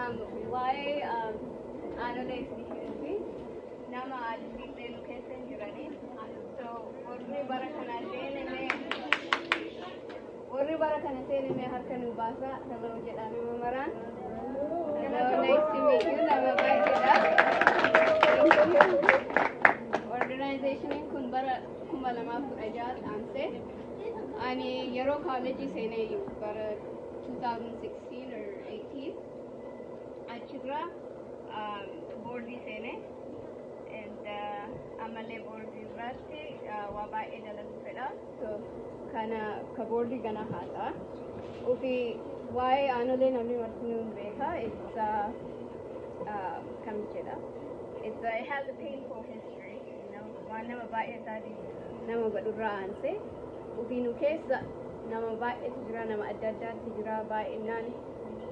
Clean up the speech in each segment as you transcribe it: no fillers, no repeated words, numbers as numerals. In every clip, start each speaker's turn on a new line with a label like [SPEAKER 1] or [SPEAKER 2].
[SPEAKER 1] Waa'ee Aanolee isinii fi nama adiillee nu keessa hin jiranii. So warri bara kana seename, warri bara kana seename harka nu baasa. Hello jedha nama maraan. Hello, nice to meet you. Nama baay'eedha. Thank you. Organizationiin kun bara 2016 dhaamse. Ani yeroo kaalejii seenee bara 2016 or 18 achirraa boordii seene and ammallee boordii irratti waa baay'ee dalaguu fedha. So kana ka boordii gana haasa'a. Ufi waa'ee Aanolee namni martinuu hin beeka. It's kam jedha. It has a painful history. Waan nama baay'ee sadii nama godhurraa aansee. Ufii nu keessa nama baay'eetu jira, nama adda addaatu jira, baay'inaan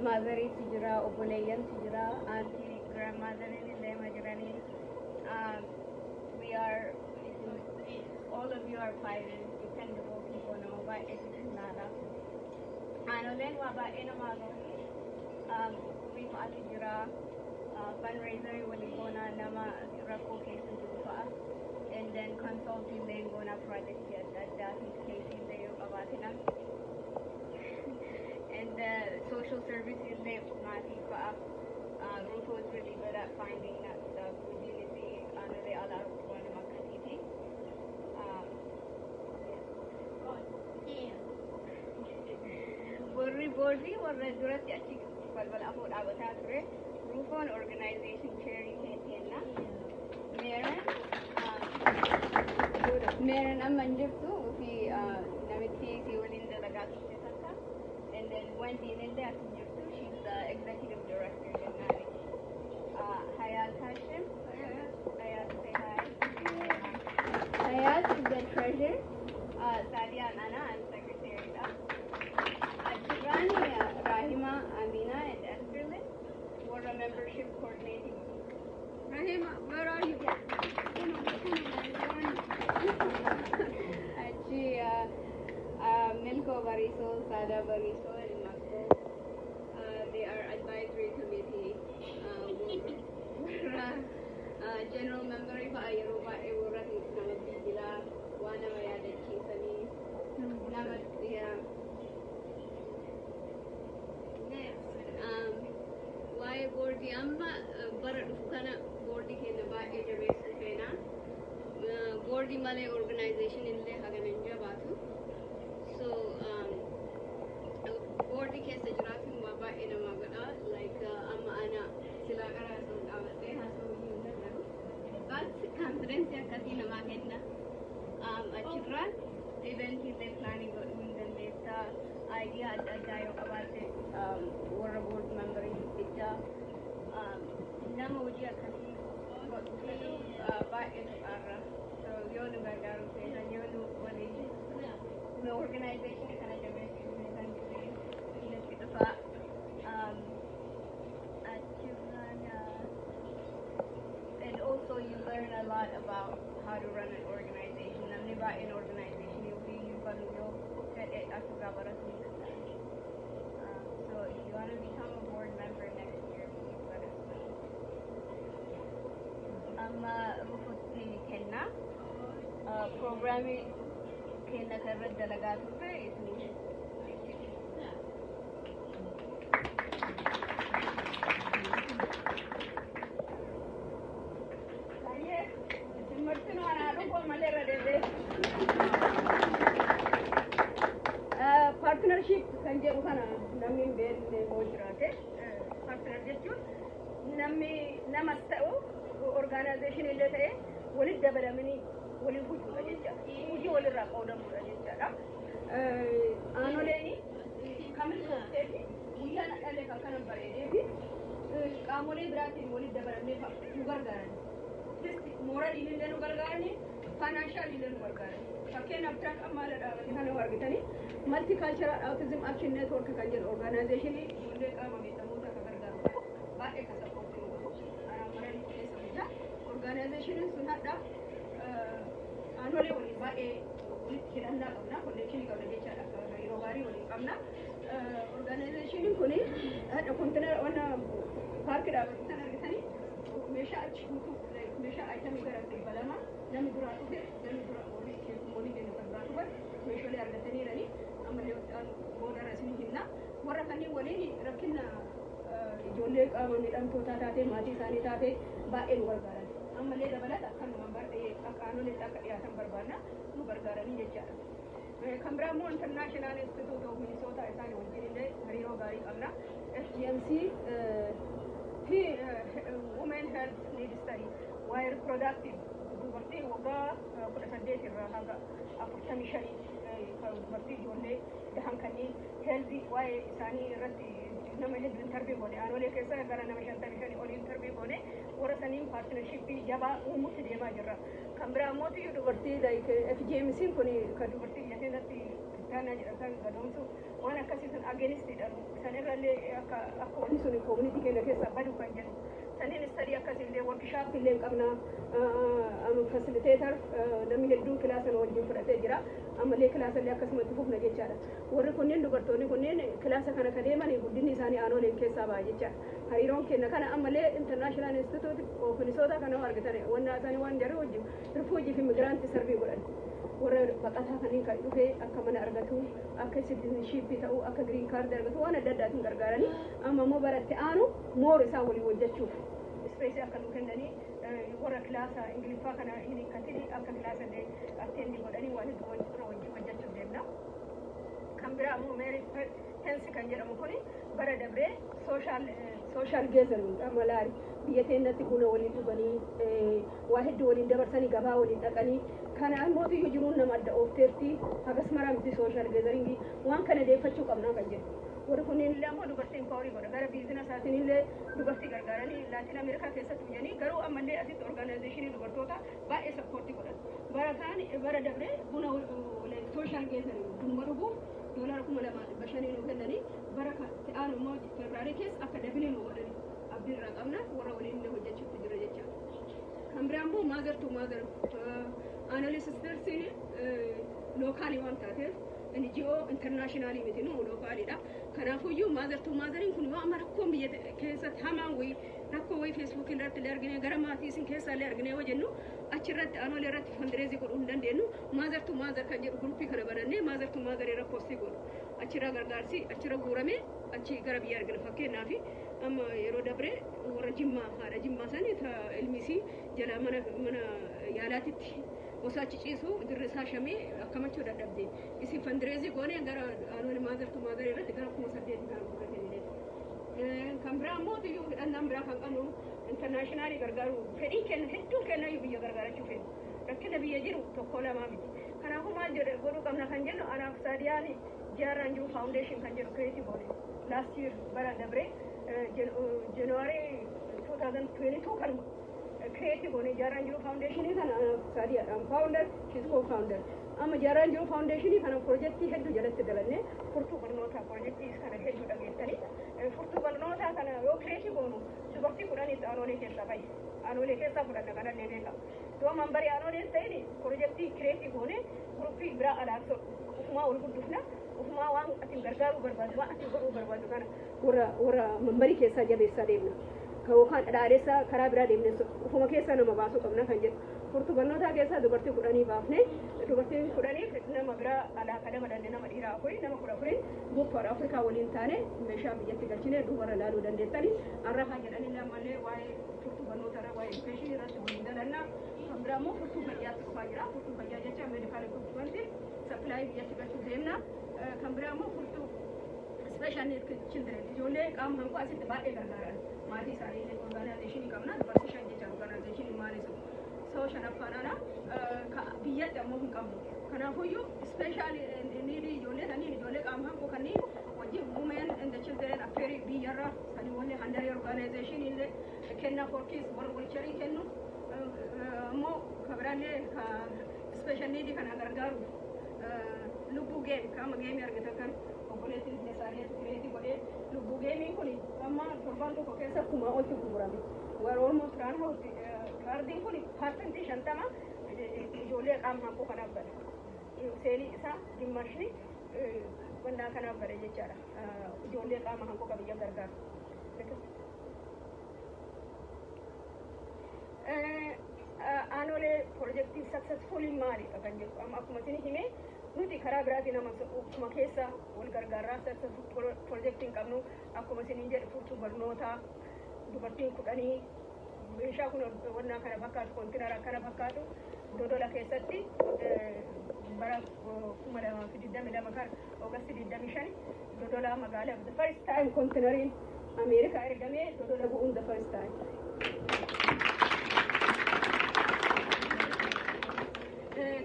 [SPEAKER 1] motheriitu jira, obboleeyyantu jira, auntie, grandmotheriin illee ma jiranii. We are, all of you are fighters, dependable people, nama baay'eetu ilaala. Aanoleen waa baay'ee namaa gooti. Gumii fa'aatu jira, fundraiserii walii goonaa, nama rakkoo keessa jiru fa'a. And then consulting illee goonaa, project adda addaa case illee yoo qabaate namni. And the social service illee maatii fa'a. Rufo is really good at finding that stuff. Hojiin isii Aanolee alaa waanuma akkasiiti. Yeah. Warri boordii warra duratti achi balbala afoo dhaabataa ture. Rufoon organization chairii kenna. Meeran amma hin jirtu fi namitti si waliin dalagaa turte takka. And then Wendy illee as hin jirtu. She's the executive director jennaani. Hayat Hashim. Hayat, say hi. Hayat is the treasurer. Sadia and Anna, I'm secretary. Achirrani, Rahima, Amina, and Estherlyn warra membership coordinating.
[SPEAKER 2] Rahima, where are you?
[SPEAKER 1] Achi Milko Bariso, Sada Bariso, and Marco. They are advisory committee. Warra general member fa'a yeroo baay'ee warra nama bilbilaa waa nama yaadachiisanii nama, yeah.
[SPEAKER 2] Next.
[SPEAKER 1] Waa'ee boordii amma bara dhufu kana boordii keenya baay'ee jabeessuu feena. Boordii malee organization illee hagana hin jabaatu. So boordii keessa jiraachuun waa baay'ee nama godha. Like amma ana silaa qara osoo dhaabadhee haasa'uu hin danda'u. But confidence akkasii namaa kenna. Achirraan event illee planning godhuu hin dandeessa. Idea adda addaa yoo qabaatte warra board memberii dubbichaa nama hojii akkasii godhu fedhu baay'eetu qaarra. So yoo nu gargaaru feetan, yoo nu waliin nu organization kana jabeessuu feetan, please nutti dhufaa. Achirraan and also you learn a lot about how to run an organization. Namni baay'een organization ofii hin banu yoo fedhe asirraa baratuu hin danda'an. So if you want to become a board member next year, please let us know. Amma Rufutti kenna. Programii kenna kan irratti dalagaa turre isinii.
[SPEAKER 2] Baay'ee isin martinuu anaa dhufuu malee irra deebi'ee. Partnership kan jedhu kana namni hin beekne hoo jiraate, partner jechuun namni namas ta'u organization illee ta'e walitti dabalamanii waliin hojuudha jechaadha. Hojii walirraa qoodamuudha jechaadha. Aanoleen kamillee guyyaan dhalee kan kana bareedee fi qaamolee biraatiin walitti dabalamnee nu gargaaran. Moraliin illee nu gargaarani, financial illee nu gargaarani. Fakkeenyaaf truck amma ala dhaabate kana yoo argitanii, Multicultural Autism Action Network kan jedhu organizationii ijoollee qaama miidhamoota akka gargaaru baay'ee kan supportii nu godhu. Anaan moralii keessa hojjaa. Organizationiin sun hadha Aanolee waliin baay'ee walitti hidhannaa qabna, connectionii qabna jechaadha. Yeroo gaarii waliin qabna. Organizationiin kun hadha container wanna Park dhaabatu san argitanii, meeshaa achi guutuu, meeshaa item gara 200 namni duraa dhufe, namni dura warri keessummoonni keenya kan duraa dhufan meeshaalee argataniiranii ammallee boodarra isin himna. Warra kanneen waliin rakkina ijoollee qaama miidhamtootaa taatee, maatii isaanii taatee, baay'ee nu gargaaran. Ammallee dabalata akkanuma akka aanoleetti akka dhiyaatan barbaanna, nu gargaaranii jechaadha. Kan biraa immoo International Institute of Minnesota, isaan wajjin illee hariiroo gaarii qabna. FGMC fi Women Health Need Study, waa'ee reproductive, dubartii waggaa 18 irraa haga 45 dubartii ijoollee dahan kanneen health waa'ee isaanii irratti nama hedduu interview goone. Aanolee keessa gara nama 55 olii interview goone. Warra saniin partnership jabaa uumutti deemaa jirra. Kan biraa immoo dubartii like FGMC kun kan dubartii biyya keenyatti kiristaanaa jedhan gadoomsu waan akkasii sun against jedhu san irrallee akka wanni sun community keenya keessaa badu kan jedhu saniin study akkasii workshop illee hin qabna. Facilitator namni hedduun class na wajjin fudhatee jira. Ammallee class illee akkasumatti fufna jechaadha. Warri kunneen, dubartoonni kunneen class kana ka deeman, guddinni isaanii aanoleen keessaa ba'a jechaadha. Hariiroon keenya kana ammallee International Institute of Minnesota kana argitan, wanna isaanii waan jarri wajjin refugee fi immigrant serve godhan, warra baqataa kanneen kan dhufee akka mana argatu, akka citizenship ta'u, akka green card argatu, waan adda addaatiin gargaaranii, amma immoo baratti aanu more isaan waliin hojjechuuf space akka nu kennanii, warra class Ingiliffaa kana hin hiikkatini akka class illee attend godhanii, waan hedduu wajjin hojjechuuf deemna. Kan biraa immoo Mary Pence kan jedhamu kuni bara dabree social gathering amalaari biyya teenyatti buna waliin dhuganii, waa hedduu waliin dabarsanii, gabaa waliin dhaqanii, kana immoo jiruun nama adda oofteerti, hagas maraa miti social gathering waan kana deeffachuu qabnaa kan jedhu. Warri kunneen illee ammoo dubartii empower godha, gara business aatiin illee dubartii gargaaranii, Laatiin Ameerikaa keessatti hojjanii, garuu ammallee asitti organization dubartoota baay'ee support godhan. Bara kaan bara dabree buna social gathering bunuma dhuguuf $2,500 nu kennanii, bara aanu immoo February keessa akka double nu godhani abdii irraa qabna, warra waliin illee hojjechuutti jira jecha. Kan biraa immoo Mother to Mother, Aanolee Sisters iin local waan taateef, NGO international miti, nu local dha. Kanaafuyyuu Mother to Mother iin kun yoo amma rakkoon biyya keessatti hamaan wayii, rakkoo wayii Facebook irratti illee argine, gara maatii isin keessaa illee argine yoo jennu, achirratti aanolee irratti fundraise godhuu hin dandeenyu. Mother to Mother kan jedhu group kana banannee, Mother to Mother irra post godhu, achirra gargaarsi achirra guuramee achi gara biyya argina. Fakkeenyaaf amma yeroo dabre warra Jimmaa, haadha Jimmaa sani ilmisii jala mana yaalaatitti osoo achi ciisu dirri isaa shamee akkamachuu dadhabde, isin fundraise goone gara aanolee Mother to Mother irratti gara 8,000 kana guurratanii. Kan biraa immoo iyyuu hidhannaan biraa kan qabnu international gargaaru fedhii kenna hedduun kenna, biyya gargaarachuu fedhu, rakkina biyya jiru tokko lamaa miti. Kanaafuu maal jedhe godhuu qabna kan jennu, anaaf Saadiyaan Jaarraan Jiru Foundation kan jedhu create goone last year, bara dabre January 2022 kanuma create goone. Jaarraan Jiru Foundation kana anaaf Saadiyaadhaan founder, she's co founder. Amma Jaarraan Jiru Foundation kana project hedduu jalatti dalanne. Furtuu barnootaa project kana hedduu dhageessanii, furtuu barnootaa kana yoo create goonu dubartii 10tti aanolee keessaa bahe, aanolee keessaa fudhanna, kanallee beekama. Yoo member aanolee hin ta'in project create goone group biraa alaabsu, ufumaa ol guddufna, ufumaa waan atiin gargaaruu barbaadu, waan atiin godhuu barbaadu kana warra member keessaa jabeessaa deemna. Yookaan dhadhaadheessaa karaa biraa deemne ufuma keessaa nama baasuu qabna kan jedhu. Furtuu barnootaa keessaa dubartii 10 baafne, dubartii 10f nama biraa alaa ka dabalanne, nama dhiiraa afurii, nama 14n Book for Africa waliin taane meeshaa biyyatti galchine dubarra laaluu dandeettani. Har'a haa jedhanii ammallee waa'ee furtuu barnoota irra, waa'ee education irratti waliin dalanna. Kan biraa immoo furtuu fayyaatti dhufaa jira. Furtuu fayyaa jecha medical equipment supply biyyatti galchuu deemna. Kan biraa immoo furtuu special need children, ijoollee qaama hanquu asitti baay'ee gargaaran, maatii isaanii illee organization qabna, dubartii shan jecha organization maalisu so shanaffaan ana biyyatti ammoo hin qabnu. Kanaafuyyuu special need ijoollee saniin, ijoollee qaama hanquu kanneen wajjin Women and the Children Affair biyyarra sanii wallee handaree organization illee kennaa for kids, warra wheelchair kennu immoo kabiraallee special need kana gargaaru, lubbuu game qaama game argatan kan obboleettiin isaanii create godhee. Lubbuu game iin kun amma torbaan tokko keessa kumaa olti gurgurame. Warra almost raan hawti kaardiin kun 50% ijoollee qaama hanquu kanaaf bada. Sale isaa dimmashni wannaa kanaaf bada jechaadha. Ijoollee qaama hanquu qabiyya gargaaru. Piroojeektiin successful maalidha kan jedhu amma akkuma isin hime, nuti karaa biraatiin nama akkuma keessa wal gargaarraa successful piroojeektiin qabnu. Akkuma isiniin jedhe, furtuu barnootaa dubartiin 10, meeshaa kun wannaa kana fakkaatu, koontinara kana fakkaatu, Dodola keessatti bara 2022 kan August 25 Dodola magaalaa the first time koontinariin Ameerikaa ergamee Dodola bu'uun the first time.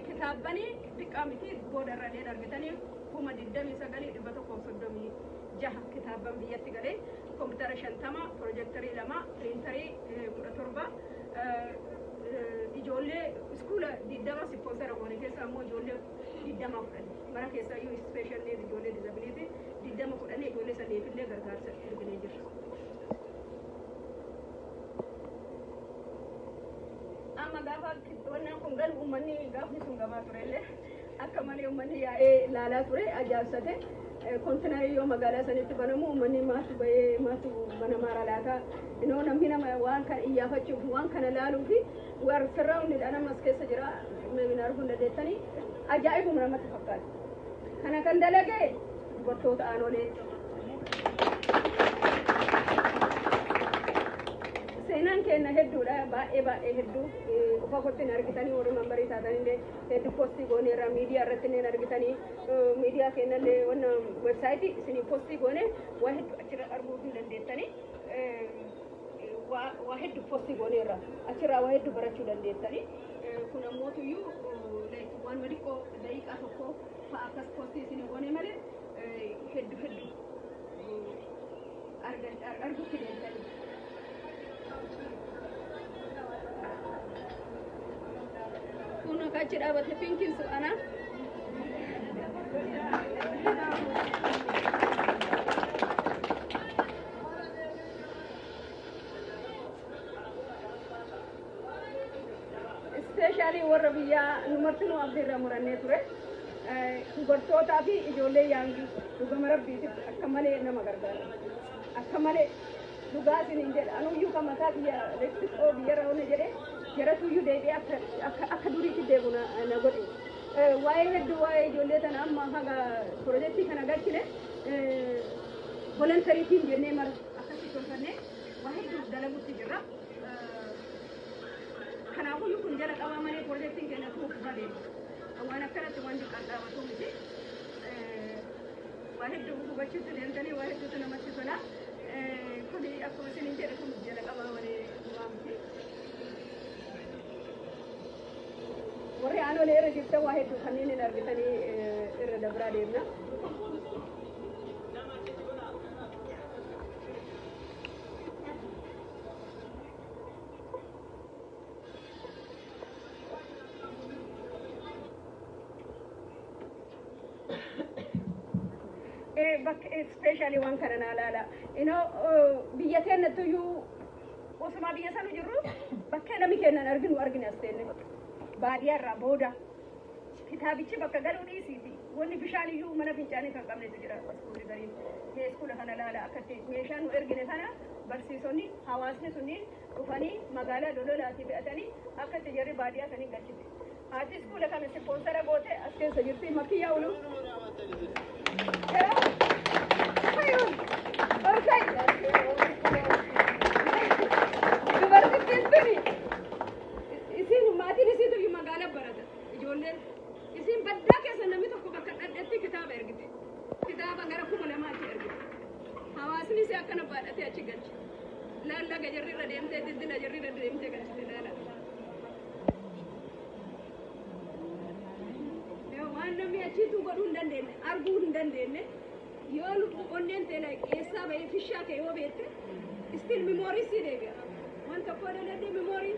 [SPEAKER 2] Kitaabbanii xiqqaa miti, booda irra illee argitanii, 29,136 kitaabban biyyatti galee, koompitara 50, piroojeektarii 2, piriintarii 17, ijoollee iskuula 20 sponsor goone keessa ammoo ijoollee 20 fudhanne. Mara keessa iyyuu special need, ijoollee disability 20 fudhanne, ijoollee saniif illee gargaarsa erginee jirra. Amma gaafa wannan kun galu, uummanni gaafni sun gabaa turellee akka malee uummanni yaa'ee laalaa ture, ajaa'ibsate. Kontinarii yoo magaalaa sanitti banamu uummanni maatu bahee, maatu banamaa laata? Inoo namni nama waan kana iyyaafachuuf, waan kana laaluu fi warra surrounded namas keessa jira meemin arguu hin dandeettanii, ajaa'ibuma namatti fakkaata. Kana kan dalage dubartoota Aanolee. Seenaan keenya hedduudha, baay'ee baay'ee hedduu. Qofa kottiin argitanii, warri member taatanillee hedduu post gooneerra, miidiyaa irratti illee argitanii, miidiyaa keenyallee wanna website isinii post goone waa hedduu achirra arguu hin dandeettanii. Waa hedduu post gooneerra, achirraa waa hedduu barachuu dandeettanii. Kun ammootuyyuu waan xiqqoo daqiiqaa tokko fa'a akkas post isinii goone malee hedduu hedduu arguutti deemtanii. Kun akka achi dhaabate pinkiin sun ana. Especially warra biyyaa nu martinuu abdiirra murannee ture. Dubartootaa fi ijoollee young dhugama rabbiitiif akka malee nama gargaara. Akka malee dhugaa isiniin jedha. Anuyyuu kan mataa biyya xiqqoo biyyarra hona jedhee jaratuyyuu deebi'ee akka duriitti deebu na godhe. Waa'ee hedduu, waa'ee ijoollee tana amma haga piroojeektii kana galchine voluntary team jennee mara akkasii tolfannee waa hedduu dalagutti jirra. Kanaafuyyuu kun jala qabaa malee piroojeektiin keenya tuuf deema. Waan akkanatti waan diqqaan dhaabatu miti. Waa hedduu hubachiisu deemtanii, waa hedduutu namatti tola. Kuni akkuma isiniin jedhe kun jala qabaa malee waa miti. Warri Aanolee irra jirtan waa hedduu kanneen hin argitanii irra dabraa deemna. Bakka especially waan kana naa laala. Inoo biyya keenyattuyyuu osuma biyya sana jirru bakkee namni kennan arginu argine as teenne baadiyyaa irraa booda kitaabichi bakka galuu dhiisiiti, wanni bishaan iyyuu mana fincaanii kan qabnetu jira iskuulli gariin. Mee iskuula kana laala, akkatti meeshaa nu ergine kana barsiisonni hawaasni sunniin dhufanii magaalaa Dodolaatii fe'atanii akkatti jarri baadiyyaa sanii galchite. Haati iskuula kana sponsor goote as keessa jirti, Makiyyaa Ulu. Okay. Dubartittiin tuni isiin maatiin isiitu iyyuu magaalaa barata, ijoolleen isiin baddaa keessa namni tokko bakka dhadhetti kitaaba ergite. Kitaaba gara 2000 achi ergite. Hawaasni isii akkana baadhatee achi galche. Laallaga jarri irra deemtee, dildila jarri irra deemtee galchite, laala. Waan namni achiitu godhuu hin dandeenye, arguu hin dandeenye, yoo lubbuu onneen ta'e eessaa bahee fishaa kee yoo beekte, still memory sii deebi'a. Waan tokko daladee memory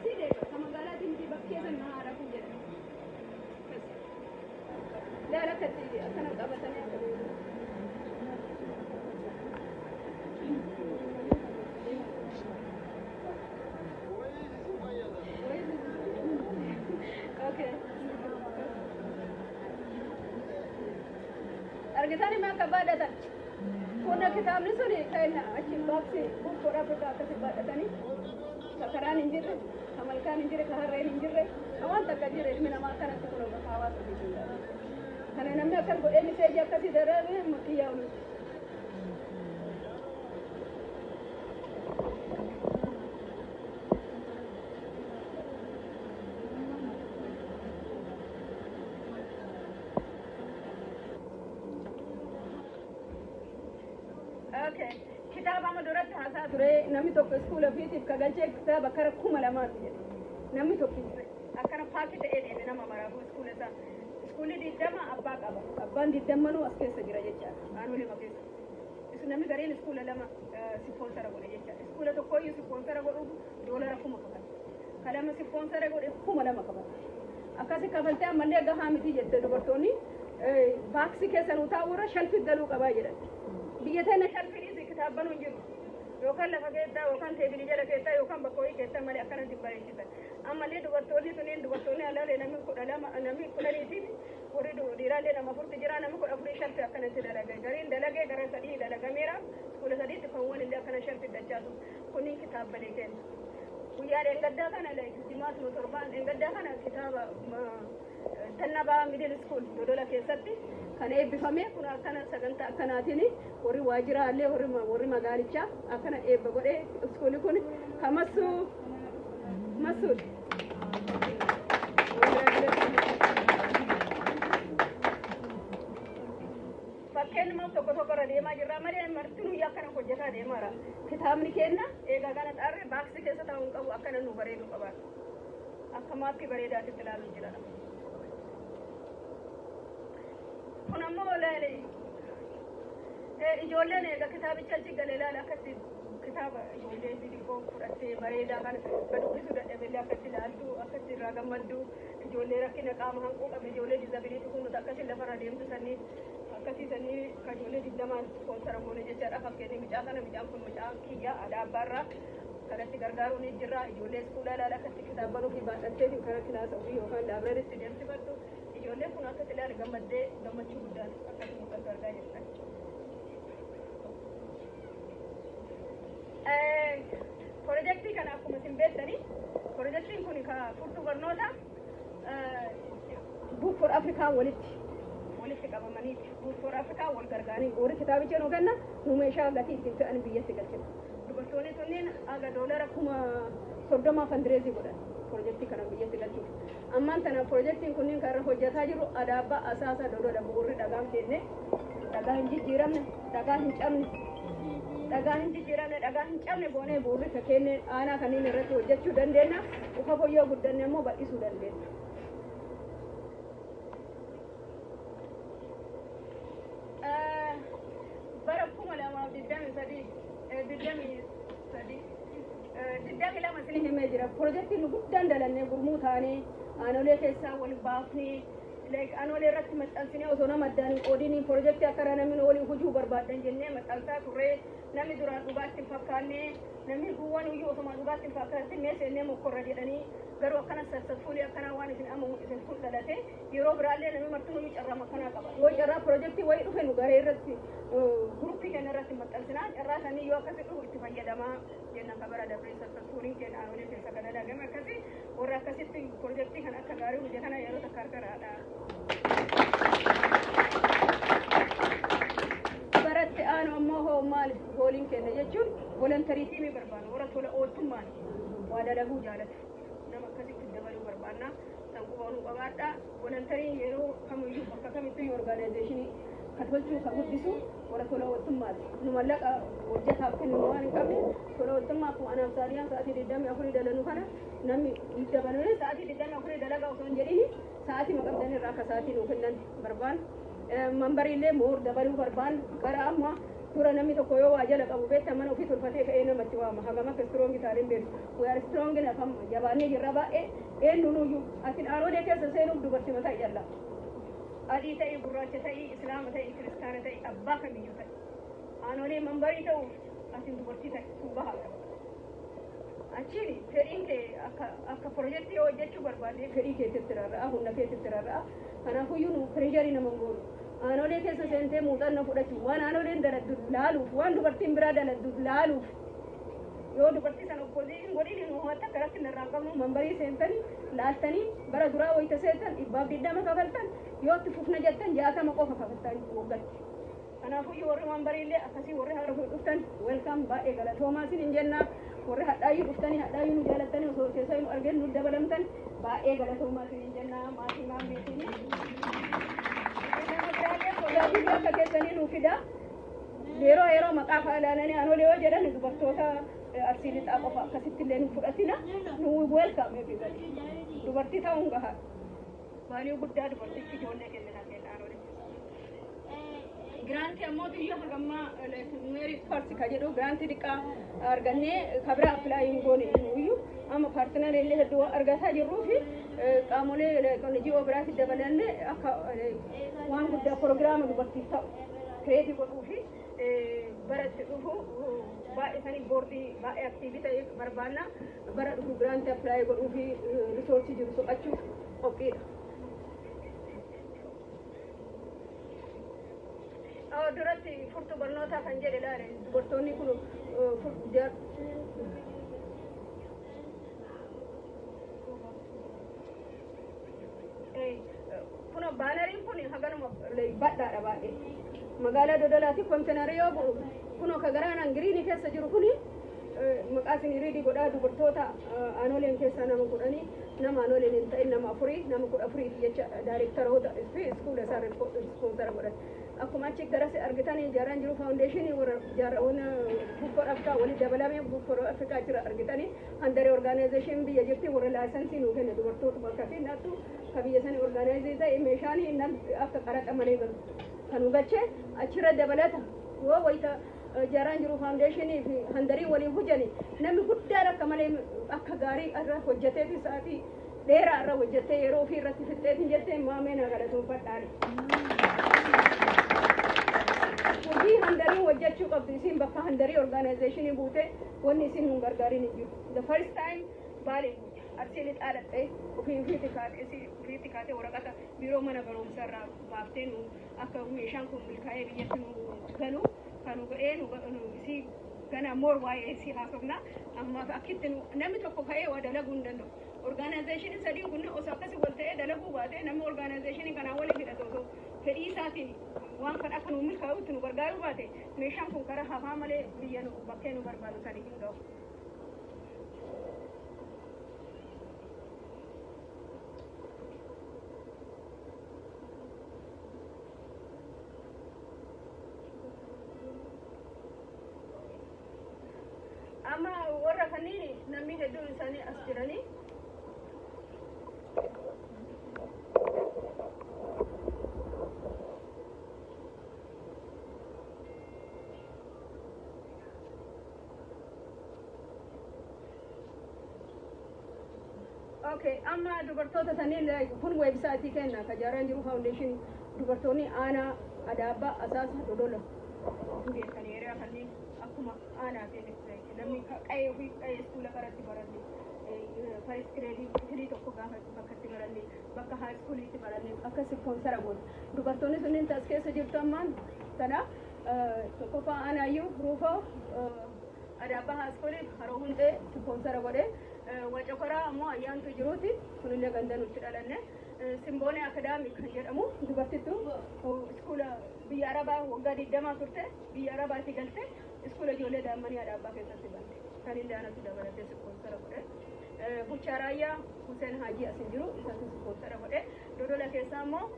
[SPEAKER 2] sii deebi'a. Ka magaalaatiin miti, bakkee san na haadha kun jedha. Laala akkatti akkana qabatanii akka deemu. Okay. Argitanii mee akka baadhatan? Kun kitaabni suni kan achi baaksi bukkoodhaa bakka akkasi baadhatanii. Ka karaan hin jirre, ka malkaan hin jirre, ka harreen hin jirre, ka waan takka jirre ilmi namaa akkanatti kun bakka hawaasa ofiitiin dha. Kana namni akkas godhee message akkasii darbe xiyyaa oluuti. Okay. Kitaaba amma duratti haasaa ture, namni tokko iskuula ofiitiif ka galchee kitaaba kara 2000ti jedhe. Namni tokko akkana pack ta'ee deeme nama maraafuu iskuula isaa. Iskuulli 20 abbaa qaba. Abbaan digdammanuu as keessa jira jechaadha. Aanolema keessa. Isu namni gariin iskuula lama sponsor godhe jechaadha. Iskuula tokkoyyuu sponsor godhuuf doolara 1000 kafala. Ka lama sponsor godhe 2000 kafala. Akkasi kafaltee ammallee gahaa miti jette dubartoonni, box keessa nuu taa'u irra shelf galuu qabaa jedhan. Biyya teenya shelfiinis kitaabbanuu hin jiru. Yookaan lafa keessaa, yookaan table jala keessaa, yookaan bakka wayii keessaa malee akkanatti hin bareechisan. Ammallee dubartoonni suniin, dubartoonni alaalee namni 12, namni 10tiif, warri dhiiraallee nama afurti jira, namni 14 shelf akkanatti dalage. Gariin dalagee gara sadii dalagameera. Kudha sadiitti kan illee akkana shelf dachaatu kunniin kitaabbalee kenna. Guyyaa dheengaddaa kana, jimaatuma torbaan dheengaddaa kana, kitaaba Tannabaa Middle School Dodola keessatti kan eebbifame kun akkana sagantaa akkanaatiin warri waajjiraallee, warri magaalichaa akkana eebba godhee, iskuulli kun kan Massuu Massuud. Fakkeenyumaaf tokko tokko irra deemaa jirra malee martinuu akkana hojjetaa deemaara. Kitaabni kenna eegaa kana xaarree box keessa taa'uu hin qabu, akkana nu bareedu qaba. Akka maappii bareedaatitti ilaaluu jira. Kun ammoo ilaali, ijoolleen egaa kitaabicha achi galee ilaali, akkatti kitaaba ijoollee xixiqqoo fudhattee bareedaa kana ka dubbisuu dadhabillee akkatti ilaaltu, akkatti irraa gammaddu, ijoollee rakkina qaama hanquu qabdu, ijoollee disability kun nuti akkasii lafarra deemtu sanii akkasii sanii ka ijoollee 20n sponsor goone jechaadha. Fakkeenya mucaa kana, mucaan kun mucaa kiyya aadaa abbaarraa kanatti gargaaruu ni jirra. Ijoollee iskuulaa ilaala, akkatti kitaabban ofii baadhattee karaa kilaasa ofii yookaan librarytti deemsifadhu. Ijoolleen kun akkatti ilaala gammaddee, gammachuu guddaan akkatti mul'atu argaa jirtan. Pirojektii kana akkuma isin beektanii, pirojektiin kun ka furtuu barnoota Book for Africa walitti qabamaniiti. Book for Africa wal gargaaranii warri kitaabicha nu kenna, nu meeshaa gatii ittiin fe'an biyyatti galchina. Dubartoonni sunniin haga doolara 30,000 fundraise godhan pirojektii kana biyyatti galchuuf. Ammaan tana pirojektiin kunniin kan irra hojjetaa jiru Adaabbaa, Asaasa, Dodola, bu'uurri dhagaan kenne dhagaa hin jijjiiramne, dhagaa hin cabne, dhagaa hin jijjiiramne, dhagaa hin cabne goonee bu'uurri ka kenne aanaa kanneen irratti hojjechuu dandeenya. Ufa foyyoo guddanne immoo bal'isuu dandeenya. Bara 2023, 23, 22 isin himee jira. Pirojektiin nu guddaan dalannee gurmuu taanee aanolee keessaa wal baafnee, like aanolee irratti maxxansinee, osoo nama addaan hin qoodiniin pirojektii akkana namni waliin hojii barbaadan jennee maxxansaa turre. Namni duraan dhugaatti hin fakkaanne, namni duwwan iyyuu osuma dhugaatti hin fakkaatin mee seennee mokkorra jedhanii, garuu akkana successfully akkana waan isin amma isin kun dhalate, yeroo biraallee namni martinuu carraa akkanaa qaba. Yoo carraa pirojektii wayii dhufe, nu garee irratti, group keenya irratti maxxansinaa, carraa sanii yoo akkasi dhufu itti fayyadamaa jenna. Ka bara dabree successfully keenya aanolee keessa kan dalagame akkasi, warra akkasitti pirojektii kan akka gaarii hojjetana yeroo takka harka. Baratti aanu ammoo hoo maal goaliin kenna jechuun, voluntary team barbaanna, warra tola ooltummaan waa dalaguu jaalatu nama akkasitti dabaluu barbaanna. San quba nu qabaadha. Voluntary yeroo kamiyyuu bakka kamittuu organization ka tolchuu, ka guddisu warra tola ooltummaati. Nu mallaqa hojjetaaf kennu waan hin qabne, tola ooltummaa akkuma anaaf Saaliyaan sa'aatii 24 dalanu kana namni dabaluun sa'aatii 24 dalagaa osoo hin jedhini, sa'aatii maqabdan irraa akka sa'aatii nuu kennan barbaan. Memberiillee more dabaluu barbaan. Gara amma dura namni tokko yoo waa jala qabu beekta, mana ofii tolfatee ka'ee namatti waama. Hagam akka strong taaneen beektu. We are strong enough, amma jabaannee jirra baay'ee. Eenyunuyyuu asin aanolee keessa seenuuf dubartii mataa ijalla. Adii ta'ii, gurraacha ta'ii, islaama ta'ii, kiristaana ta'ii, abbaa kamiyyuu ta'i. Aanolee member ta'uuf asin dubartii ta'i sun gahaadha. Achiin fedhiin kee akka pirojektii yoo hojjechuu barbaadde, fedhii keetitti rarra'a, humna keetitti rarra'a. Kanaafuyyuu nu pressure nama hin goonu. Aanolee keessa seentee muuxannoo fudhachuuf, waan aanoleen daladdu laaluuf, waan dubartiin biraa daladdu laaluuf Yoo dubartii sana oppose hin godhin, nu akka rakkina irraa qabnu memberii seentanii laaltanii bara duraa wayita seentan 120 kafaltan, yoo itti fufna jettan 60 qofa kafaltan waggatti. Kanaafuu warri memberii illee akkasii, warri haara dhuftan welcome, baay'ee galatoomaa isin hin jenna. Warri hadhaayyuu dhuftanii hadhaayyuu nu jaalattanii osoo keessa nu arginu nu dabalamtan, baay'ee galatoomaa isin hin jenna maatii maammeetiin. Nama biraallee positive akka keessanii nu fida. Yeroo yeroo maqaa faalaalanii anolee yoo jedhan dubartoota Arsii Lixaa qofa akkasitti illee nu fudhatina. Nu welcome everybody. Dubartii ta'uun gahaa. Value guddaa dubartichi ijoollee kennina kenna anolee. Grantii ammoo biyya hagammaa merit first ka jedhu grantii xiqqaa argannee kabira apply hin goone iyyuu, amma partner illee hedduu argataa jirruu fi qaamolee NGO biraatti dabalannee akka waan guddaa program dubartiif ta'u create godhuu fi bara itti dhufu baay'ee sanii boardii baay'ee active ta'e barbaanna. Bara dhufu grantii apply godhuu fi resourceii jiru soqachuuf qophiidha. Duratti furtuu barnootaa kan jedhe laale dubartoonni kun. Kun banneriin kun haganuma badhaadha baay'ee. Magaalaa Dodolaati containerii yoo bu'u, kun ka garaan greenii keessa jiru kuni maqaa isin ready godhaa, dubartoota aanoleen keessaa nama 10, nama aanoleen hin ta'in nama afurii, nama 14ti jecha directoroota fi iskuula isaa sponsor godhan. Akkuma achi garas argitanii ijaaraan jiru foundationii warra jaarraawwan Book for Africa walitti dabalamee Book for Africa jira argitanii. Handaree organization biyya jirti, warra licenseii nuu kenne dubartoota bakka fi nattu ka biyya sanii organize ta'e meeshaan akka qaraxa malee galu kan nu galchee achirra dabalata. Yoo wayita jaaraan jiru foundationii fi handarii waliin hojjani, namni guddaan akka malee akka gaarii irra hojjetee fi sa'aatii dheeraa irra hojjettee yeroo ofii irratti fixxeetiin jettee maamee na galatoonfadhaani. Hojii handariin hojjechuu qabdu isin bakka handarii organizationii buute wanni isin nun gargaarin hin jiru. The first time Baalee buute, Arsii Lixaa dhaqxee ofii ofiitti kaatee waraqata biiroo mana barumsaa irraa baaftee nu akka meeshaan kun milkaa'ee biyyatti nu galu kan nu godhee nu isii gana more waa'ee isii haasofna. Amma akkitti namni tokko ka'ee waa dalaguu hin danda'u. Organizationii sadiin kun osoo akkasii wal ta'ee dalaguu baate, namni organizationii kanaan waliin hidhatu osoo fedhii isaatiin waan kan akka nu milkaa'utti nu gargaaruu baate, meeshaan kun karaa hafaa malee biyya nu bakkee nu barbaadu sanii hin ga'u. Amma warra kanneen namni hedduun isaanii as jiranii. Okay, amma dubartoota saniin kun websiteii kenna ka jaaraan jiru foundation, dubartoonni aanaa Adaabaa, Asaasa, Dodola beekanii area kanneen akkuma aanaa namni qa'ee ofii qa'ee iskuula karatti baranne, first gradeii firii tokko gaafa bakka itti baranne, bakka high schooliitti baranne akka sponsor goone. Dubartoonni sunniin tas keessa jirtu ammaan tana tokkoffaa aanaayyuu Ruufoo Adaabaa high schoolii Haroo Hundee sponsor godhe. Wacokoraa ammoo Ayyaantu jiruuti, kunillee ganda nutti dhalanne. Simboonee Academy kan jedhamu dubartittu iskuula biyya Arabaa waggaa 20 turte, biyya Arabaatti galte, iskuula ijoollee daa'immanii Adaabaa keessatti bante, kan illee anatu dabalatee sponsor godhe. Bulchaa Raayyaa Hussein Haajii asin jiru, isatu sponsor godhe. Dodola keessaa immoo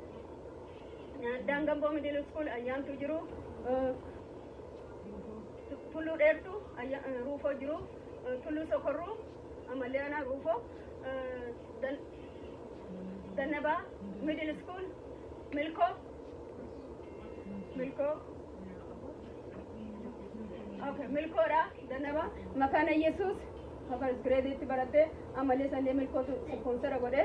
[SPEAKER 2] Daangamboo Middle School Ayyaantu jiru, Tulluu Dheertuu Ruufoo jiru, Tulluu Sokorruu ammallee anaa Ruufoo, Dannabaa Middle School Milkoo Milkoo. Okay, Milkoodha Dannabaa Makaana Yesuus first grade itti baratte, ammallee sandee Milkootu sponsor godhe.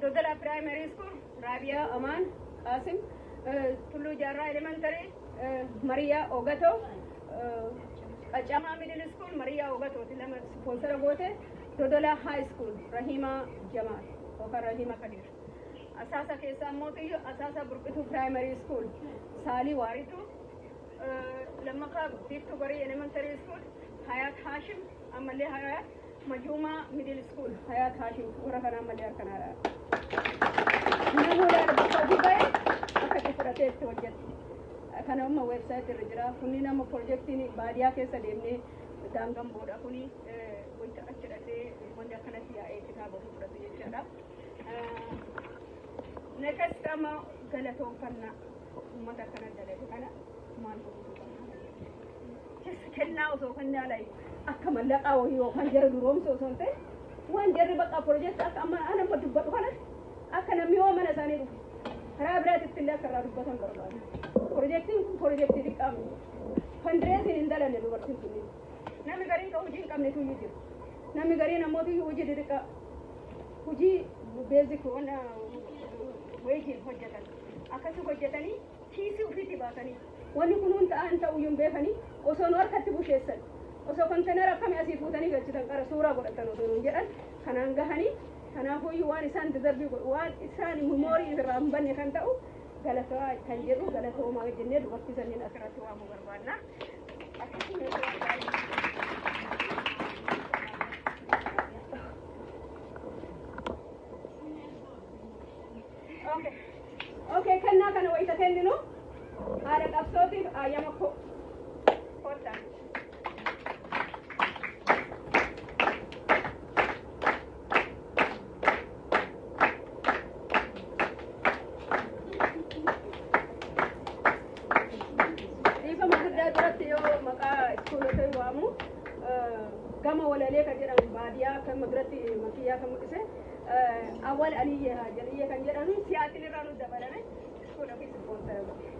[SPEAKER 2] Dodola Primary School Raabiyaa Amaan Qaasim, Tulluu Jaarraa Elementary Mariyaa Ogatoo, Qacamaa Middle School Mariyaa Ogatooti lama sponsor goote. Dodola High School Rahimaa Jamaal yookaan Rahima Kadir. Asaasa keessaa immoo Asaasa Burqituu Primary School Saalii Waaritu. Lammaffaa Biiftuu Barii Elementary School Hayaat Haashim, ammallee Hayaat Majuumaa Middle School Hayaat Haashim, warra kana ammallee harkanaadha. Namoota bakka ofii ba'e akka itti fudhatee itti hojjete. Kana amma website irra jira. Kunniin amma pirojektiin baadiyyaa keessa deemnee daangan booda kuni wanta achi dhaqee wanti akkanatti yaa'ee kitaaba ofii fudhatu jechaadha. Next amma galatoonfannaa uummata akkana dalage kana maal godhutu qabna? Kennaa osoo kennaa layi akka mallaqaa wayii yookaan jara duroomsu osoo hin ta'in, waan jarri bakka pirojektii akka amma ana amma dubbadhu kanatti akka namni yoo mana isaanii dhufe karaa biraatitti illee akka irraa dubbatan barbaada. Pirojektiin kun pirojektii xiqqaa miti. Fundraising hin dalanne dubartiin kunniin. Namni gariin kan hojii hin qabnetu iyyuu jira. Namni gariin ammoo hojii xixiqqaa, hojii basic wageiin hojjetan akkasii hojjetanii kiisii ofiitti baasanii wanni kun hun ta'an ta'uu hin beekanii osoo nu harkatti busheessan, osoo container akkamii asii fuutanii galchitan, qara suuraa godhatan osoo nuun jedhan kanaan gahanii. Kanaafuyyuu waan isaan deserve godhu, waan isaan memory irraa hin banne kan ta'u galataa kan jedhu galatoomaa jennee dubartii saniin asirratti waamuu barbaanna. Akkasuma Okay, kennaa kana wayita kenninu haadha qabsootiif ayyama kottaa. Dhiifama guddaa duratti yoo maqaa iskuulota waamu gama walalee kan jedhamu baadiyyaa kan biratti makiyyaa kan mul'ise Awwal Aliyyee Jaliyye kan jedhamu Siyaatil irraa nu dabalame iskuula ofii sponsor godhe.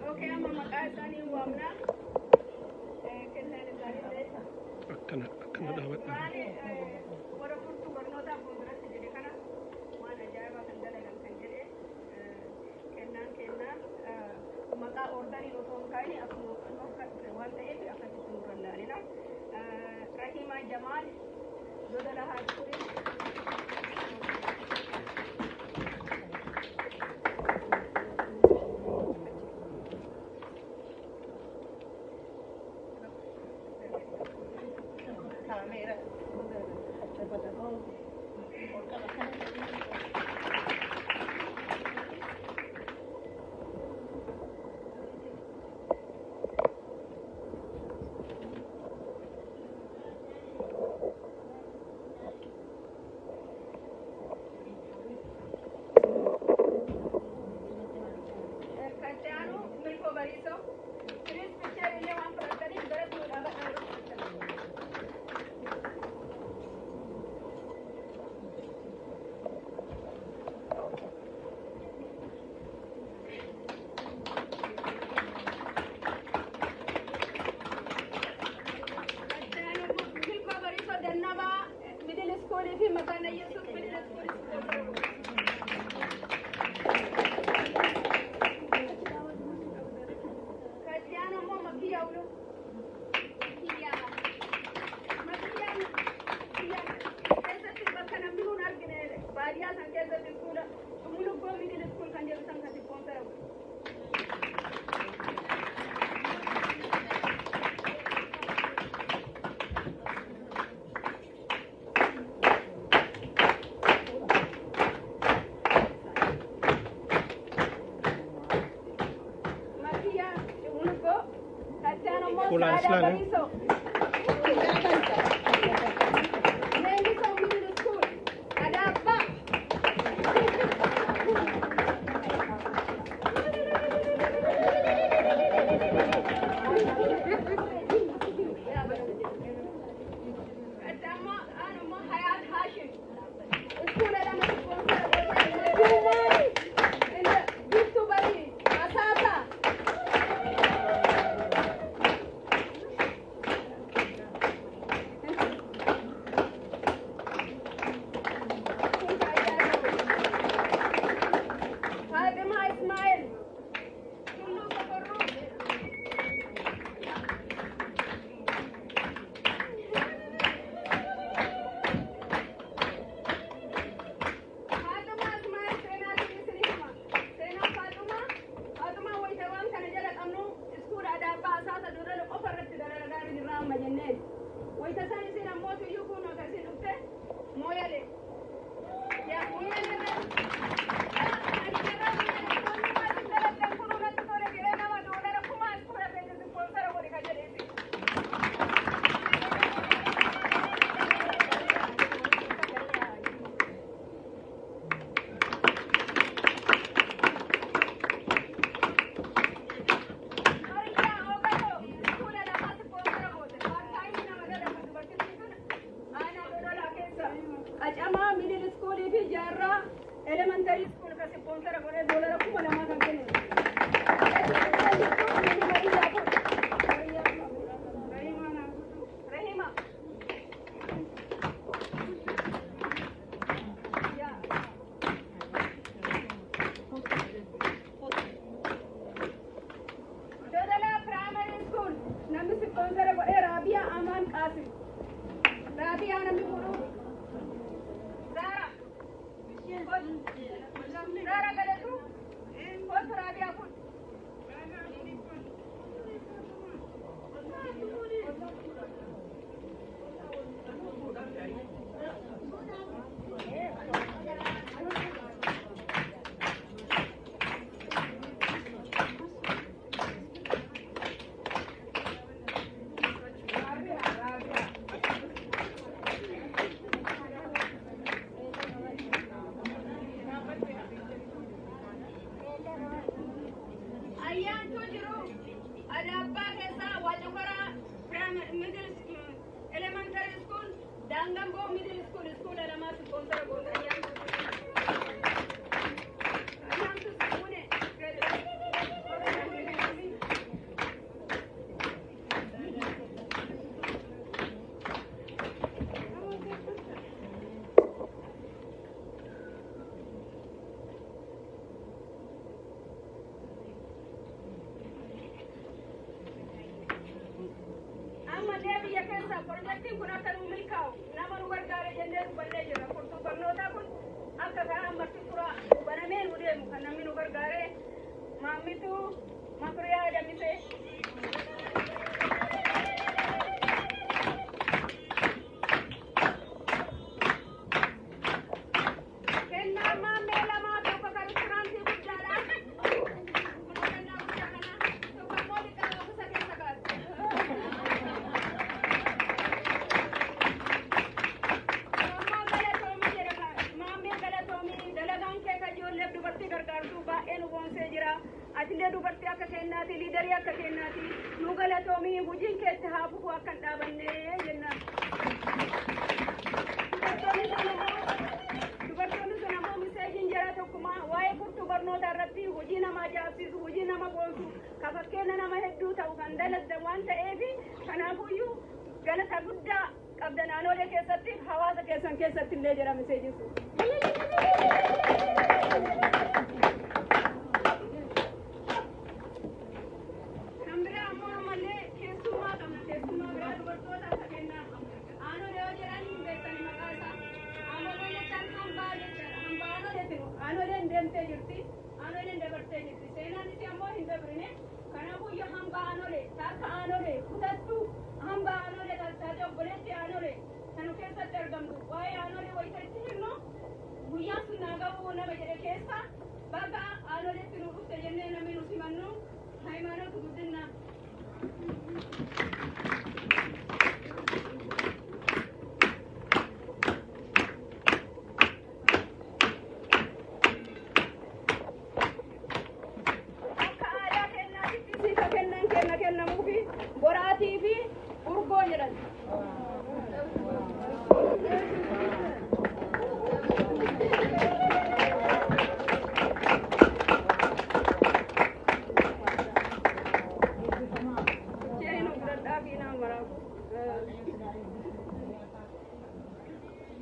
[SPEAKER 2] Okay, amma maqaa isaanii waamna. Kennaan isaanii ta'e.
[SPEAKER 3] Akkana akkana dhaabadha.
[SPEAKER 2] Duraan warra furtuu barnootaa fuulduratti jedhe kana waan ajaa'ibaa kan dalagan kan jedhe kennaan kennaa maqaa orderiin osoo hin kaa'in akkuma akka dhufe waan ta'eef akkasitti nurra ilaalina. Rahimaa Jamaal Dodala Haajikurii.
[SPEAKER 4] Kaamera. Ol qaba kana.
[SPEAKER 2] Kan itti aanu Milkoo Bariisoo. Please picture illee waan
[SPEAKER 3] Nice
[SPEAKER 2] Aadaa
[SPEAKER 3] line.
[SPEAKER 2] Bariisoo. Leenjisoo Middle School. Adaabbaa. Addaammoo aanummoo Hayaat Haashim. Iskuula lama sponsor godhe. Juumaan Biftuu Barii. Asaasaa. Fatima Ismail. Tulluu Sokorruu. Fatima Ismail seenaa isin hima. Seenaa Fatima, Fatima wayita waan kana jala qabnu iskuula Adaabbaa Asaasa Dodala qofa irratti dalagaa jirra amma jenneen. Wayita isaan isin ammoo tuyyuu kun akka isin dhufte mooyale. Yaa mooyale irratti. Ani jarraa mooyale wanni isin dalagdan kun irratti tole jedhee nama doolara kumaa iskuula keessa ispoonsara godhe ka jedhe isin. Mariyaa Ogatoo iskuula lamaatti sponsor goote. Part-time nama dalagu dubartiin tun aanaa Dodolaa keessa. Qacamaa Middle Schoolii fi Jaarraa Elementary School kan sponsor godhee doolara 2000 kan kenne. Rahima. Yaa. Dodolaa Primary School namni sponsor godhee Raabiyaa Amaan Qaasim. Raabiyaa namni fuudhu. Zaara. Zaara galatu. Kootu Raabiyaa kun. Ayyaantuu jiru Adaabbaa keessaa Waacokaraa Middle Elementary School, Daangamboo Middle School, iskuula lamaas sponsor goote ayyaantuu. Ayyaantuu Sune. Ammallee biyya keessa pirojektiin kun akka nu milkaa'u nama nu gargaare jennee dubbannee jirra. Furtuu barnootaa kun akka karaa ammatti tura banamee nu deemu kan namni nu gargaare Maammituu Makuriyaa Damisee. Kennaa maammee lamaa, tokko kan resturaantii guddaadha. Kun kennaa guddaa kana, tokko immoo liqaa ofisa keessa kaa'u. Ammoo galatoomii jedha, maammee galatoomii, dalagaan kee kan ijoolleef dubartii gargaartu baay'ee nu boonsee jira. Atillee dubartii akka kennaati, leader akka kennaati. Nu galatoomii, hojiin keetti haa fufu, akka hin dhaabanne jennaan. Dubartoonni sun ammoo messageiin jara tokkuma waa'ee furtuu barnoota irratti hojii nama ajaa'ibsiisu, hojii nama boonsu, ka fakkeenya nama hedduu ta'u kan dalagdan waan ta'eef, kanaafuyyuu galata guddaa qabda naannolee keessatti, hawaasa keessan keessatti illee jira messageiin sun. Kan biraa ammoo ammallee keessummaa qabna, keessummaa biraa dubartoota akka kennaa. Aanolee yoo jedhan hin beektani maqaa isaa. Aanolee jechaan hambaa jechaadha. Hambaa aanoleetiin aanoleen deemtee jirti. Aanoleen dabartee jirti. Seenaan isii ammoo hin dabrine. Kanaafuu iyyuu hambaa aanolee taakka aanolee kutattuu hambaa aanolee taate, obboleetti aanolee kanu keessatti argamtu, waa'ee aanolee wayita itti himnu guyyaan sun naa ga'uu nama jedhe keessa baga jedhan.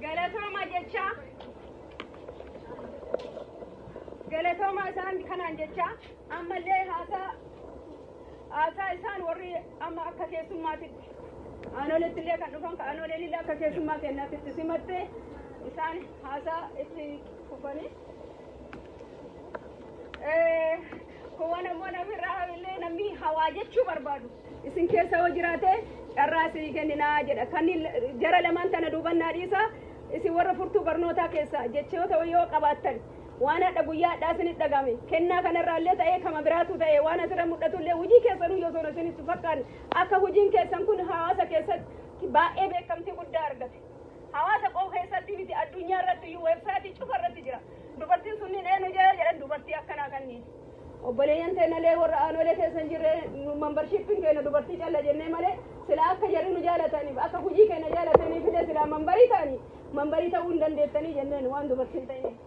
[SPEAKER 2] Galatooma jecha, galatooma isaan kanaan jecha, ammallee haasaa isaan warri amma akka keessummaatitti aanoletti illee kan dhufan, ka aanoleen illee akka keessummaa kennaatitti simatte, isaan haasaa itti fufanii. Kuwwan ammoo namirraa illee namni hawaa jechuu barbaadu isin keessa yoo jiraate, carraa isinii kenninaa jedha. Kan jara lamaan tana duubannaa dhiisa, isin warra furtuu barnootaa keessa jechoota yoo qabaattan, waan hadha guyyaa hadhaa isinit dhagame, kennaa kanarraa illee ta'ee, kama biraatu ta'e, waan asirra mul'atu illee, hojii keessanuu yoo osoo isinitti fakkaanne, akka hojiin keessan kun hawaasa keessatti baay'ee beekamtii guddaa argate. Hawaasa qofa keessatti miti, addunyaa irratti iyyuu website cufa irratti jira. Dubartiin sunniin eenyu jala jedhan, dubartii akkanaa kanniin. Obboleeyyan teenalee warra aanolee keessa hin jirre, membershipiin keenya dubartii calla jennee malee, sila akka jarri nu jaalataniif, akka hojii keenya jaalataniif illee, silaa member ta'anii member ta'uu hin dandeettanii jenneen, waan dubartiin ta'iniif.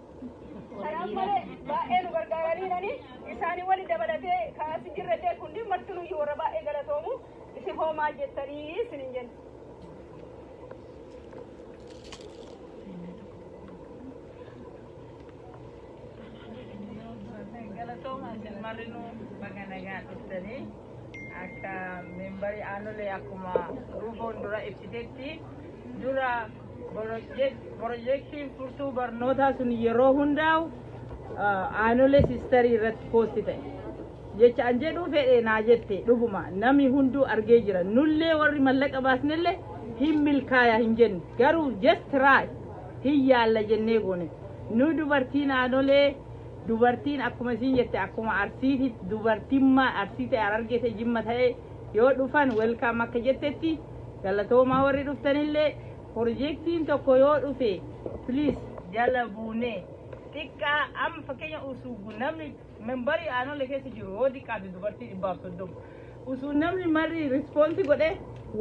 [SPEAKER 2] Kanaaf malee baay'ee nu gargaaraniirani. Isaanii wali dabalatee kaas jirrellee kunniin martinuyyuu warra baay'ee galatoomu. Isin hoo maal jettanii isin hin jenne?
[SPEAKER 4] Galatooma isin marrinuu, baga nagaan dhuftanii. Akka member aanolee, akkuma Ruufoon dura ibsitetti, dura piroojeektiin furtuu barnootaa sun yeroo hundaa'u Aanolee Sister irratti post ta'e. Jecha an jedhuu fedhe naa jette, dhuguma namni hunduu argee jira. Nullee warri mallaqa baasnellee hin milkaaya hin jenne. Garuu just try, hin yaalla jennee goone. Nu dubartiin aanolee, dubartiin akkuma isin jette, akkuma Arsiiti, dubartimmaa Arsii ta'e, Harargee ta'e, Jimma ta'e yoo dhufan welcome akka jettetti, galatoomaa warri dhuftanillee. Piroojeektiin tokko yoo dhufe, please jala buunee xiqqaa amma fakkeenya usuu namni member Aanolee keessa jiru yoo xiqqaate dubartii 130, usuu namni marri response godhe,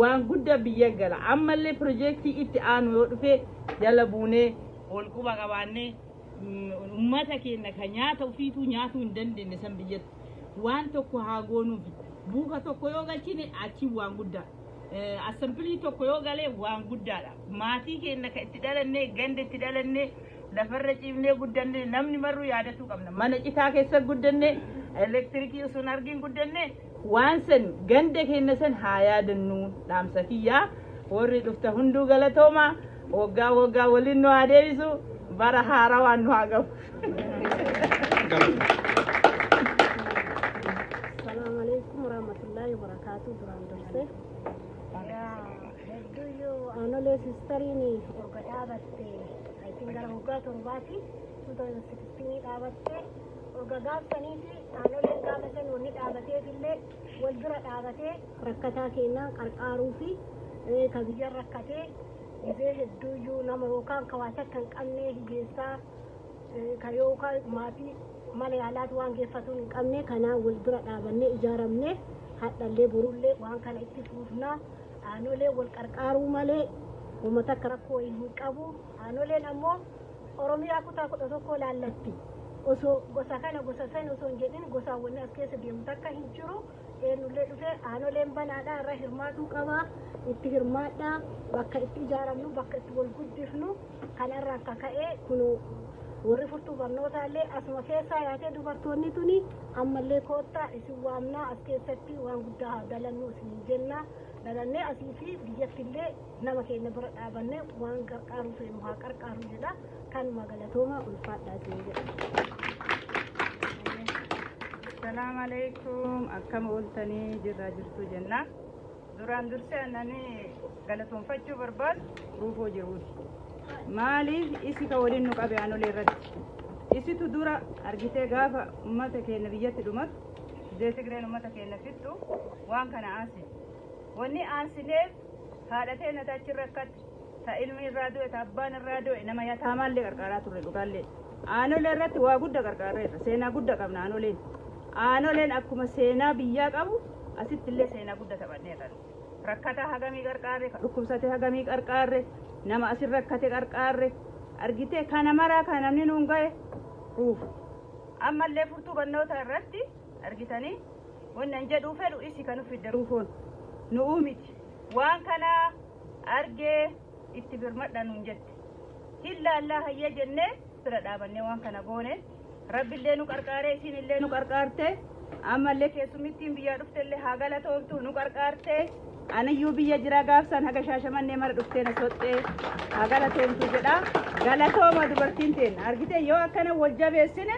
[SPEAKER 4] waan guddaa biyya gala. Ammallee piroojeektii itti aanu yoo dhufe, jala buunee wal quba qabaannee, ummata keenya ka nyaata ofiituu nyaatuu hin dandeenye san biyyatti waan tokko haa goonuufi. Buuka tokko yoo galchine, achi waan guddaa, assembly tokko yoo galee, waan guddaadha. Maatii keenya ka itti dhalanne, ganda itti dhalanne, lafarra ciifnee guddanne, namni marruu yaadatuu qabna. Mana citaa keessa guddanne, elektirikii osoo hin argin guddanne, waan san ganda keenya san haa yaadannu dhaamsa kiyyaa. Warri dhufta hunduu galatooma. Waggaa waggaa waliin nu haa deebisu, bara haaraa waan nu haa gahu.
[SPEAKER 5] Assalamu alaikum warahmatullahi wabarakatuh. Duraan dursee hedduuyyuu Aanolee Sisteriin erga dhaabatte, I think gara waggaa 7ti, 2016 dhaabatte. Erga gaafsaniiti aanoleen gaafa san wanni dhaabateef illee wal bira dhaabatee rakkataa keenyaa qarqaaruu fi ka biyya rakkatee gizee hedduuyyuu nama yookaan ka waa takka hin qabne, hiyyeessaa, ka yookaan maatii mana yaalaatu waan geeffatuun hin qabne, kanaan wal bira dhaabannee ijaaramne. Hadhallee borullee waan kana itti fuufnaa. Aanolee wal qarqaaruu malee uummata akka rakkoo hin qabu. Aanoleen ammoo Oromiyaa kutaa 11 laallatti. Osoo gosa kana gosa san osoo hin jedhin, gosaawwan as keessa deemu takka hin jiru. Eenyullee dhufee aanoleen banaadhaa, irra hirmaatuu qaba. Itti hirmaadhaa, bakka itti ijaaramnu, bakka itti wal guddifnu. Kanarraa akka ka'ee kun warri furtuu barnootaallee asuma keessaa yaatee, dubartoonni tuni ammallee koottaa isin waamnaa, as keessatti waan guddaa haa dalannu isin jenna. Dalannee asii fi biyyattillee nama keenya bira dhaabannee waan qarqaaru feenu haa qarqaaru jedha. Kanuma, galatooma, ulfaadhaa isin jedha.
[SPEAKER 4] Salaamu alaikum, akkam ooltanii, jirraa jirtu jenna. Duraan dursee annani galatoonfachuu barbaadu Ruufoo jiruuti. Maaliif isi ka waliin nu qabe aanolee irratti? Isitu dura argitee, gaafa uummata keenya biyyatti dhumatu, Tigreen uummata keenya fixxu, waan kana aansine. Wanni aansineef haadha teenya achi rakkatti, ta ilmi irraa du'e, ta abbaan irraa du'e, nama yataamaallee qarqaaraa turre dhugaallee. Aanolee irratti waa guddaa qarqaarreerra, seenaa guddaa qabna aanoleen. Aanoleen akkuma seenaa biyyaa qabu, asitti illee seenaa guddaa taphanneerra.
[SPEAKER 2] Rakkataa hagamii qarqaarre, ka dhukkubsate hagamii qarqaarre, nama asin rakkate qarqaarre. Argitee, kana maraa kan namni nuun ga'e Ruufu. Ammallee furtuu barnoota irratti argitanii wannan jedhuu fedhu, isi kan fidde Ruufoon nu'uu miti. Waan kana argee itti birmadha nuun jette. Hin laallaa, hayyee jennee bira dhaabannee waan kana goone. Rabbillee nu qarqaaree, isin illee nu qarqaarte. Ammallee keessummittiin biyyaa dhuftellee haa galatoomtu, nu qarqaarte. Aniyyuu biyya jira gaafsan, haga Shaashamannee mara dhuftee na soxxee, haa galatoomtu jedha. Galatooma. Dubartiin teen argitee, yoo akkana wal jabeessine,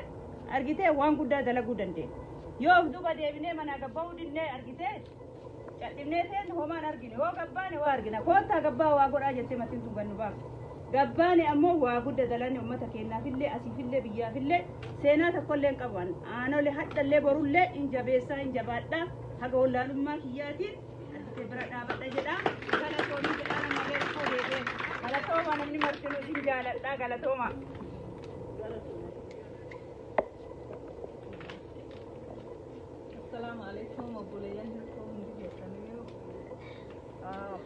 [SPEAKER 2] argitee, waan guddaa dalaguu dandeenya. Yoo of duuba deebinee manaa gabba'uu dinnee, argitee, cadhibnee teen, homaan argine. Yoo gabbaane waa argina. Koottaa gabbaa waa godhaa jettee matiin tun gannu baafte. Gabbaane ammoo waa gudda dalanne. Ummata keenyaafillee, asiifillee, biyyaafillee seenaa tokkollee hin qaban. Aanolee hadhallee borullee hin jabeessaa, hin jabaadhaa, haga wallaalummaa kiyyaatiin argitee bira dhaabadha jedha. Galatoomii jedha. Nama reeffoo deebi'e. Galatooma, namni martinuu isin jaaladha, galatooma.
[SPEAKER 6] Assalaamu alaikum, obboleeyyan hirkoo hundi keessaniyyuu.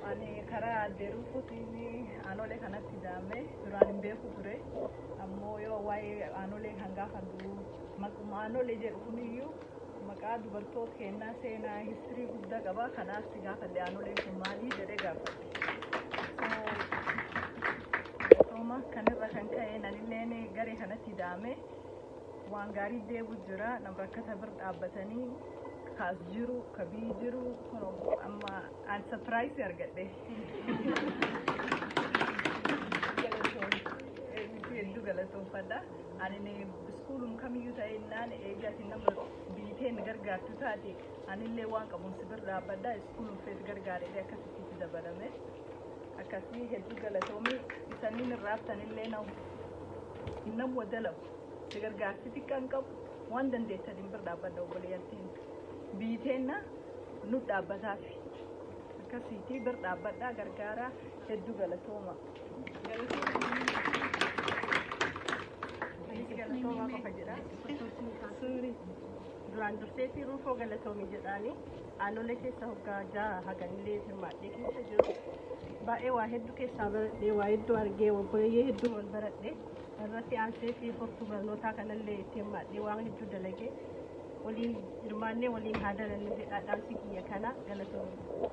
[SPEAKER 6] Ani karaa addee Ruufuutiin aanolee kanatti daame. Duraan hin beeku ture. Ammoo yoo waa'ee aanolee kan gaafadhu, maquma aanolee jedhu kuniyyuu maqaa dubartoota kennaa seenaa history guddaa qaba. Kanaaf si gaafadhe, aanoleen kun maalii jedhee gaafadhe. Sooma kanirra kan ka'e anilleen garee kanatti daame. Waan gaarii deebu jira. Nama rakkata bira dhaabbatanii kaas jiru, ka biyyi jiru kun amma an surprise argadhe. Hedduu galatoonfadha. Ani iskuulum kamiyyuu ta'e innaan eegati nama biiteen gargaartu taate, anillee waan qabuun si bira dhaabbadha, iskuulum feet gargaaredhe akkasitti itti dabalame. Akkasii hedduu galatoomii. Isaniin irraaftanillee nam wadalamu si gargaarsi xiqqaan qabu waan dandeessaniin bira dhaabbadha. Obboleeyyantiin biiteenna nu dhaabbataaf akkasiiti bira dhaabbadha, gargaara. Hedduu galatooma. Anis galatooma qofa jedha.
[SPEAKER 7] Duraan durseetii Ruufoo galatoomii jedhaani. Aanolee keessa hoggaa 6 haganillee hirmaadhee keessa jiru. Baay'ee waa hedduu keessaa baradhee, waa hedduu argee, obboleeyyee hedduu wal baradhee. Irratti aansee fi furtuu barnootaa kanallee itti hirmaadhee waan hedduu dalagee, waliin hirmaannee waliin haa dalannu jedhaa dhaamsi kiyya kana. Galatoomii.